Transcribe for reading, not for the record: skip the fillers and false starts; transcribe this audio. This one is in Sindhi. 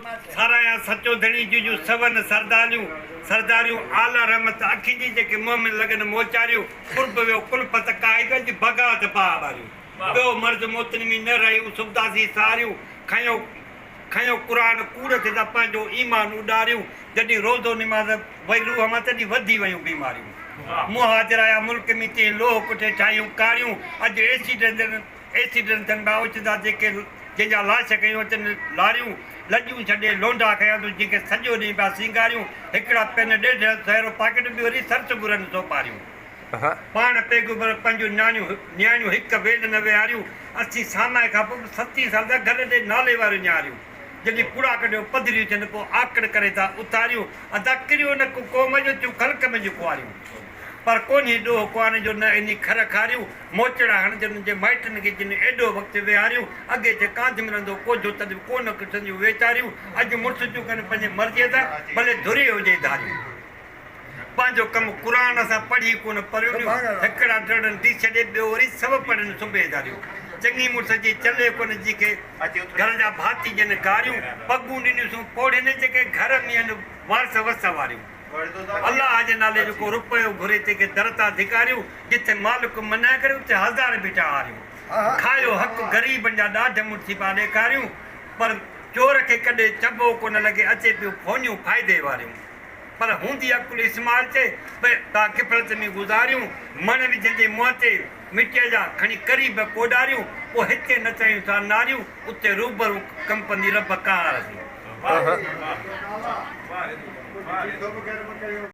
ساراهيان سچو ڌڻي جون جون سون سرداريون، سرداريون اعليٰ رحمت اکين جي جيڪي مؤمن لڳن موچاريون، قرب ويو ڪلفت ڪاهي اڄ بغاوت باهه ٻاريون، ٻيو مرض موتن ۾ نه رهيون سوداسي ساريون، کنيو کنيو قرآن ڪوڙ کي ته پنهنجو ايمان اڏاريون، جڏهن روزو نماز وئي روح مان تڏهن وڌي ويون بيماريون، مهاجر آيا ملڪ ۾ تنهن لوهه ڪٽي ٺاهيون ڪاريون، اڄ ايڪسيڊنٽ ٿين پيا اوچتا جيڪي جنهن جا لاش کنيو اچن لاريون، لڄون ڇڏي لونڊا کنيا تون جنهن کي سڄو ڏينهن پيا سينگاريون، هڪڙا پين ڏيڍ سيرو پاڪيٽ ٻيو وري سرس گهرن سوپاريون. پاڻ پيغمبر پنهنجون نياڻيون نياڻيون هڪ ويل نه ويهاريون، اسين سامائي کان پوء به ستين سال جا گهر ڏي نالي واريون نهاريون، جڏهن ڪوڙا ڪڍيو پڌريون ٿين پوء آڪڙ ڪري ٿا اٿاريون، ادا ڪريو نه ڪو قوم جو ٿيون خلق ۾ جون خواريون. پر ڪونهي ڏوهه ڪنوارين جو نه انهي کر کاريون، موچڙا هڻجن جي مائٽن کي جن ايڏو وقت ويهاريون، اڳي جي ڪانڌ ملندو ڪوجهو تڏ به ڪونه ڪسنديون ويچاريون، اڄ مڙس ٿيون ڪن پنهنجي مرضيء سان ڀلي ڌري هجي ڌاريون. پنهنجو ڪم قرآن سان پڙهي ڪونه پريونيون، هڪڙا ڊڙن ڊي ڇڏي ٻيو وري سڀ پڙهن صوبيداريون. چڱي مڙس جي چلي ڪونه جي کي گهر جا ڀاتي ڏين گاريون، پڳون ڏنيون سون پوڙهين جيڪي گهر ۾ آهن وارث وس واريون. الله جي نالي جو ڪو رپيو گهري تنهن کي در تان ڌڪاريون، جتي مالڪ منع ڪري اتي هزار بيٺا هاريون. کايو حق غريبن جا ڏاڍ مڙسي پيا ڏيکاريون، پر چور کي ڪڏهن چٻو ڪونه لڳي اچي پيون فونيون فائدي واريون. پر هوندي عقل اسماعيل چئي پيا غفلت ۾ گذاريون، مڻ وجهندي منهن تي مٽيء جا کڻي قريب ڪوڏاريون، پوء هتي نچايون ٿا ناريون، اتي روبرو ڪنپندي رب قهار سين.